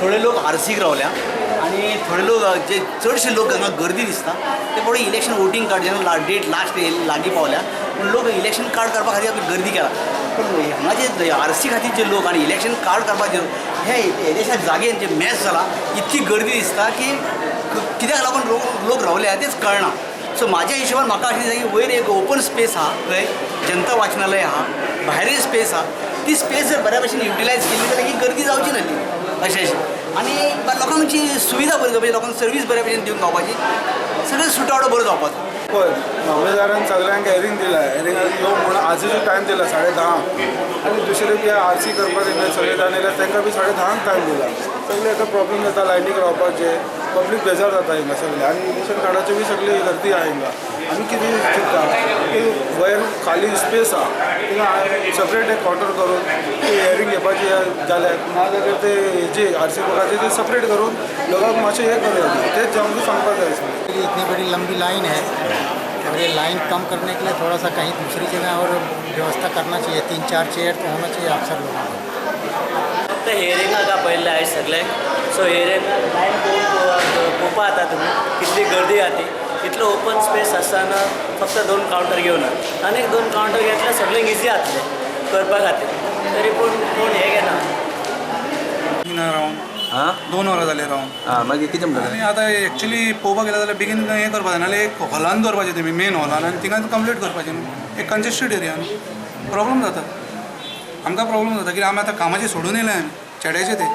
थोडे लोक आरसीक रावल्या आनी थोडे लोक जे चडशे लोक हांगा गर्दी दिसता ते पळय इलेक्शन वोटींग कार्ड जेन्ना डेट लास्ट लागीं पावल्या पूण लोक इलेक्शन कार्ड काडपा खातीर आपली गर्दी केला. पूण हांगा जे आरसी खातीर जे लोक आनी इलेक्शन कार्ड काडपा जे हे येदेशा जागेन जे मॅच जाला इतकी गर्दी दिसता की कित्याक लागून लोक लोक रावले तेच कळना. सो म्हाज्या हिशोबान म्हाका अशें दिसता की वयर एक ओपन स्पेस आहा थंय जनता वाचनालय आहा, भायरय स्पेस आहा, ती स्पेस जर बऱ्या भशेन युटिलायज केली जाल्यार ही गर्दी जावची नासली अशें अशें. आनी लोकांची सुविधा बरी जावपाची, लोकांक सर्वीस बऱ्या भशेन दिवंक गावपाची, सगळें सुटावडो बरो जावपाचो. पळय मामलेदारान सगळ्यांक हेरींग दिला, हेरींग यो म्हणून आजूय टायम दिला 10:30 आनी दुसरे बी आरसी करपाक येयले सगळे जाण येयले तांकां बी 10:30 टायम दिला. सगळे आतां प्रॉब्लम जाता लायनीक रावपाचे, पब्लीक बेजार जाता हिंगा सगळे आनी इलेक्शन कार्डाची बी सगळी गर्दी आहा हिंगा. आमी कितें चिंत्ता की वयर खाली स्पेस आहा थिंगा सेपरेट एक कावंटर करून ते हियरींग घेवपाचे जाल्यार नाजाल्यार ते हेजे आरसी बुकाचे ते सेपरेट करून लोकांक मातशें हें करूं येता, तेच आमकां सांगपाक जाय आसलें. इतनी बड़ी लंबी लाइन है और ये लाइन कम करने के लिए थोड़ा सा कहीं दूसरी जगह और व्यवस्था करना चाहिए. 3-4 चेयर तो होना चाहिए अफसर लोगों को. फक्त हेरिंगाक आपयल्ले आयज सगळ्यांक. सो हेरिंगाक लायन पळोवन पळोवपा जाता तुमी कितली गर्दी आहा ती. इतलो ओपन स्पेस आसतना फक्त 2 कावंटर घेवना, आनीक 2 कावंटर घेतल्यार सगळ्यांक इजी जातलें करपा खातीर. तरी पूण कोण हें घेना. रावन हां 2 वरां जालीं रावन. आं मागीर कितें म्हणटा? आनी आतां एक्चुली पळोवपाक गेल्यार जाल्यार बेगीन हें करपाक जाय, नाल्यार एक हॉलान दवरपाचें तेमी मेन हॉलान आनी थिंगा कंप्लीट करपाचें न्हू. एक कंजेस्टेड एरिया न्हू, प्रॉब्लम जाता आमकां, प्रॉब्लम जाता कित्याक आमी आतां कामाचें सोडून येयले आमी चेड्याचे ते.